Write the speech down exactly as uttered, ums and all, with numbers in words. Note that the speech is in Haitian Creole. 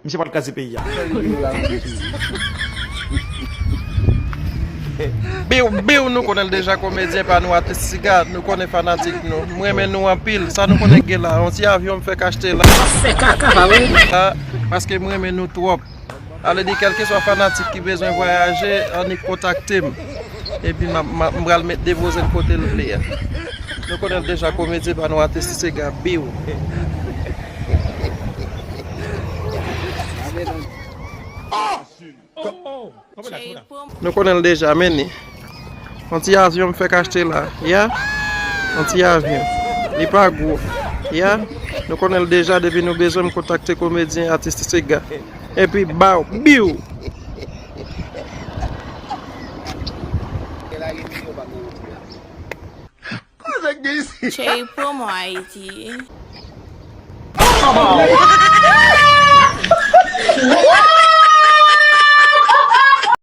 Misye pral kraze peyi a. Biw, biw, nou konnen l deja, komedyen pa nou, atis siga, nou konnen fanatik nou. M renmen nou anpil, sa nou konnen gen la, yon ti avyon m fèk achte la. Fè kaka, pa vre? Paske m renmen nou twòp. Sa vle di, kèlkeswa fanatik ki bezwen vwayaje, annik kontakte m. Epi m ap- m ap- m pral met depoze l kote l vle a. Nou konnen l deja, komedyen pa nou, atis siga, biw. Nou konnen l deja, men ni. Yon ti avyon m fèk achte la, ya. Yon ti avyon. Li pa gwo, ya. Nou konnen l deja, depi nou bezwen m kontakte komedyen, atis siga. Epi, baw, biw! Cherry Promo Haiti.